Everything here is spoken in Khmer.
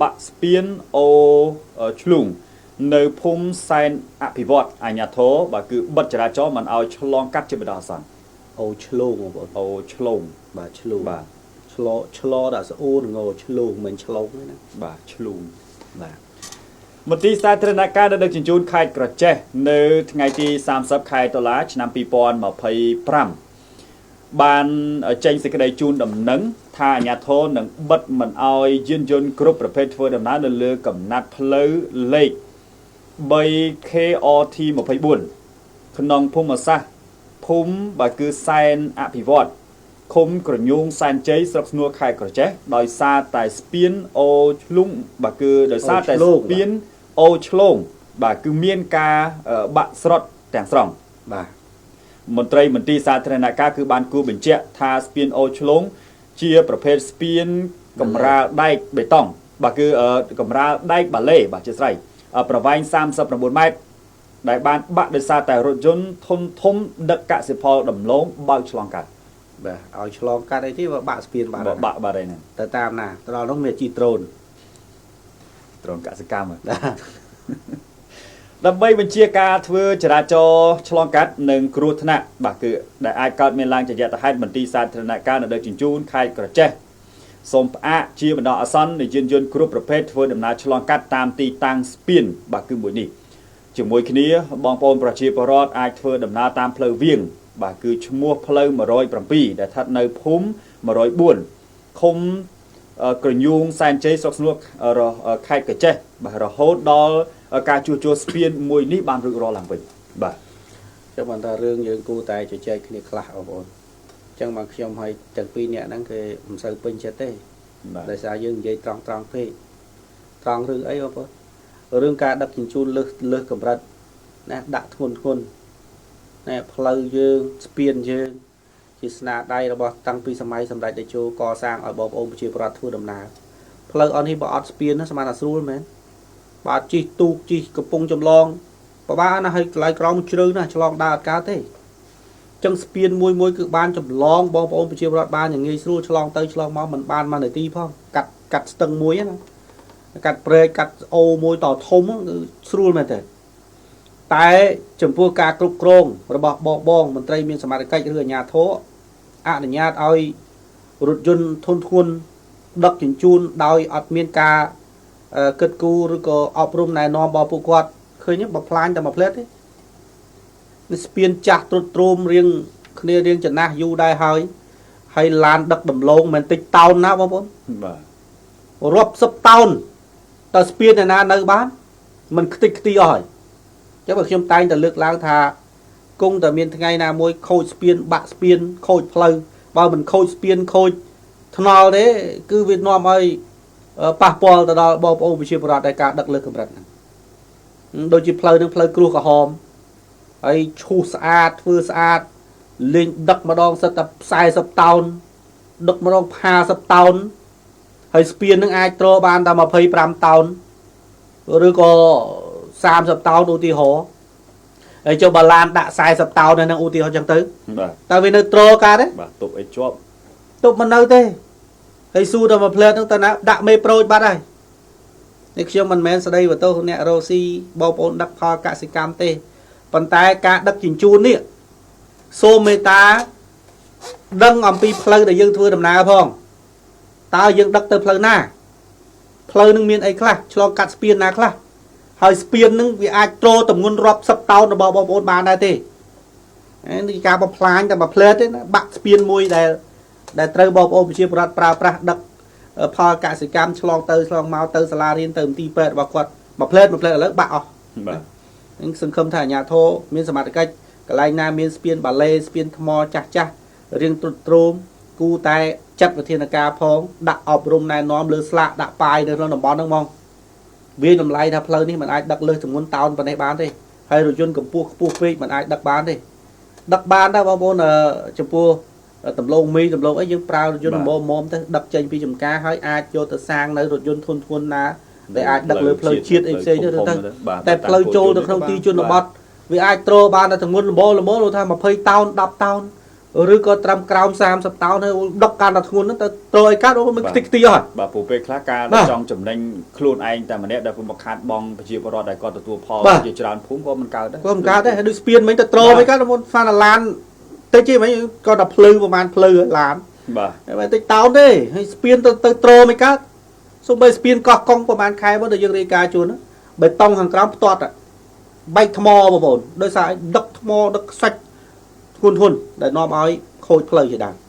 បាក់ស្ពានអូឆ្លូងនៅភូមិសែនអភិវឌ្ឍអាជ្ញាធរបាទគឺបិទចរាចរណ៍មិនឲ្យឆ្លងកាត់ជាបណ្ដោះអាសន្ន អូឆ្លងបងប្អូន អូឆ្លង បាទឆ្លង បាទ ឆ្លឆ្លដាក់ស្អួនងឆ្លងមិនឆ្លងទេណា បាទឆ្លង បាទ មន្ទីរសាធារណការនៅដឹកជញ្ជូនខេត្តក្រចេះនៅថ្ងៃទី30ខែតុលាឆ្នាំ2025បានចេញសេចក្តីជូនដំណឹងថាអាជ្ញាធរនឹងបិទមិនឲ្យយានយន្តគ្រប់ប្រភេទធ្វើដំណើរនៅលើកំណាត់ផ្លូវលេខ 3KRT 24ក្នុងភូមិសាស្ត្រភូមិបាទគឺសែនអភិវឌ្ឍឃុំក្រញូងសែនជ័យស្រុកស្នួលខេត្តក្រចេះដោយសារតែស្ពានអូឆ្លុងបាទគឺដោយសារតែស្ពានអូឆ្លងបាទគឺមានការបាក់ស្រុតទាំងស្រុង បាទ មន្ត្រីមន្ទីរសាធារណការគឺបានគូបញ្ជាក់ថាស្ពានអូឆ្លងជាប្រភេទស្ពានកម្រាលដែកបេតុងបាទគឺកម្រាលដែកបាឡេបាទជាស្រ័យប្រវែង39ម៉ែត្រដែលបានបាក់ដោយសារតែរថយន្តធុនធំដឹកកសិផលដំឡូងបើកឆ្លងកាត់ បាទឲ្យឆ្លងកាត់អីទេបើបាក់ស្ពានបាត់ បាក់បាត់អីហ្នឹង ទៅតាមណាទៅដល់នោះមានជីត្រូន ដ្រូនកសិកម្មដើម្បីបញ្ជាការធ្វើចរាចរណ៍ឆ្លងកាត់និងគ្រោះថ្នាក់បាទគឺដែលអាចកើតមានឡើងជាយថាហេតុមន្ទីរសាធារណការនៅដឹកជញ្ជូនខេត្តក្រចេះសូមផ្អាកជាបណ្ដោះអាសន្ននៃយានយន្តគ្រប់ប្រភេទធ្វើដំណើរឆ្លងកាត់តាមទីតាំងស្ពានបាទគឺមួយនេះជាមួយគ្នាបងប្អូនប្រជាពលរដ្ឋអាចធ្វើដំណើរតាមផ្លូវវៀងបាទគឺឈ្មោះផ្លូវ107ដែលស្ថិតនៅភូមិ104ឃុំក្រញូងសែនជ័យស្រុកស្នួលខេត្តក្រចេះបាទរហូតដល់ការជួសជុលស្ពានមួយនេះបានរួចរាល់ឡើងវិញបាទ ចឹងបានថារឿងយើងគួរតែជជែកគ្នាខ្លះបងប្អូនចឹងបានខ្ញុំឲ្យទាំងពីរនាក់ហ្នឹងគេមិនសូវពេញចិត្តទេដោយសារយើងនិយាយត្រង់ត្រង់ពេកត្រង់រឿងអីបងប្អូនរឿងការដឹកជញ្ជូនលើសលើសកម្រិតណាដាក់ធ្ងន់ធ្ងន់ណែផ្លូវយើងស្ពានយើងជាស្នាដៃរបស់តាំងពីសម័យសម្ដេចតេជោកសាងឲ្យបងប្អូនប្រជាពលរដ្ឋធ្វើដំណើរផ្លូវអស់នេះបើអត់ស្ពានណាស្មានតែស្រួលមែនបាទជិះទូកជិះកំពង់ចម្លងពិបាកណាស់ហើយកន្លែងក្រោមជ្រៅណាស់ឆ្លងដើរអត់កើតទេចឹងស្ពានមួយមួយគឺបានចម្លងបងប្អូនប្រជាពលរដ្ឋបានយ៉ាងងាយស្រួលឆ្លងទៅឆ្លងមកមិនបានមួយនាទីផងកាត់កាត់ស្ទឹងមួយណាកាត់ព្រែកកាត់អូមួយតធំគឺស្រួលមែនទេតែចំពោះការគ្រប់គ្រងរបស់បងបងមន្ត្រីមានសមត្ថកិច្ចឬអាជ្ញាធរអនុញ្ញាតឲ្យរថយន្តធុនធ្ងន់ដឹកជញ្ជូនដោយអត់មានការគិតគូរឬក៏អប់រំណែនាំរបស់ពួកគាត់ឃើញបើផ្លាញតែមួយផ្លែតទេនេះស្ពានចាស់ទ្រុឌទ្រោមរៀងគ្នារៀងចំណាស់យូរដែរហើយហើយឡានដឹកដំឡូងមិនតិចតោនណាបងប្អូន បាទ រាប់សិបតោនតើស្ពានឯណានៅបានមិនខ្ទេចខ្ទីអស់ហើយចឹងបើខ្ញុំតែងតែលើកឡើងថាគង់តែមានថ្ងៃណាមួយខូចស្ពានបាក់ស្ពានខូចផ្លូវបើមិនខូចស្ពានខូចថ្នល់ទេគឺវានាំឲ្យប៉ះពាល់ទៅដល់បងប្អូនប្រជាពលរដ្ឋដែលការដឹកលើសកម្រិតហ្នឹងដូចជាផ្លូវនឹងផ្លូវគ្រោះក្រហមហើយឈូសស្អាតធ្វើស្អាតលេងដឹកម្ដងសិតតែ40តោនដឹកម្ដង50តោនហើយស្ពាននឹងអាចទ្របានតែ25តោនឬក៏30តោនឧទាហរណ៍ហើយចុះបាឡានដាក់40តោននៅនឹងឧទាហរណ៍ចឹងទៅ បាទ តើវានៅទ្រកើតទេ បាទទប់អីជាប់ ទប់មិននៅទេហើយស៊ូដល់មួយផ្លែតហ្នឹងតើណាដាក់មេប្រូចបាត់ហើយនេះខ្ញុំមិនមែនស្ដីបន្ទោសអ្នករ៉ូស៊ីបងប្អូនដឹកផលកសិកម្មទេប៉ុន្តែការដឹកជញ្ជូននេះសូមមេត្តាដឹងអំពីផ្លូវដែលយើងធ្វើដំណើរផងតើយើងដឹកទៅផ្លូវណាផ្លូវនឹងមានអីខ្លះឆ្លងកាត់ស្ពានណាខ្លះហើយស្ពាននឹងវាអាចទ្រទម្ងន់រាប់សិបតោនរបស់បងប្អូនបានដែរទេនេះការបំផ្លាញតែមួយផ្លែតទេណាបាក់ស្ពានមួយដែលត្រូវបងប្អូនប្រជាពលរដ្ឋប្រើប្រាស់ដឹកផលកសិកម្មឆ្លងទៅឆ្លងមកទៅសាលារៀនទៅមន្ទីរពេទ្យរបស់គាត់មួយផ្លែតមួយផ្លែតឥឡូវបាក់អស់ បាទ នឹងសង្ឃឹមថាអាជ្ញាធរមានសមត្ថកិច្ចកន្លែងណាមានស្ពានបាឡេស្ពានថ្មចាស់ចាស់រៀងទ្រុឌទ្រោមគូតែចាត់វិធានការផងដាក់អប់រំណែនាំលើស្លាកដាក់ប៉ាយនៅក្នុងតំបន់ហ្នឹងហ្មងវាតម្លៃថាផ្លូវនេះមិនអាចដឹកលើសចំនួនតោនប៉ុណ្ណេះបានទេហើយរថយន្តកម្ពស់ខ្ពស់ពេកមិនអាចដឹកបានទេដឹកបានដែរបងប្អូនចំពោះដំឡូងមីដំឡូងអីយើងប្រើរថយន្តមុំទៅដឹកចេញពីចំការហើយអាចយកទៅសាងនៅរថយន្តធុនធ្ងន់ណាដែលអាចដឹកលើផ្លូវជាតិអីផ្សេងទៅតែផ្លូវចូលទៅក្នុងទីជនបទវាអាចទ្របានតែទម្ងន់លំមលថា20តោន10តោន ឬក៏ត្រឹមក្រោម30តោនហើយដឹកកាន់តែធ្ងន់ហ្នឹងទៅត្រឲ្យកាត់អូមិនខ្ទេចខ្ទីអស់ បាទព្រោះពេលខ្លះការ បាទ ដែលចង់ចំណេញខ្លួនឯងតែម្នាក់ដែលពុំមកខាតបងប្រជាពលរដ្ឋដែលគាត់ទទួលផល បាទ ជាច្រើនភូមិក៏មិនកើតដែរ ក៏មិនកើតដែរហើយដូចស្ពានមិញទៅត្រមិនកើតមុនហ្វានឡានតិចទេមិញក៏តែភ្លឺប្រហែលភ្លឺឡាន បាទ តែតិចតោនទេហើយស្ពានទៅត្រមិនកើតសូម្បីស្ពានកោះកុងប្រហែលខែមកដែលយើងរាយការណ៍ជូនណាបេតុងខាងក្រោមផ្ទាត់បែកថ្មបងប្អូនដោយសារដឹកថ្មដឹកខ្សាច់ធ្ងន់ធ្ងរដែលនាំឲ្យខូចផ្លូវជាដើម។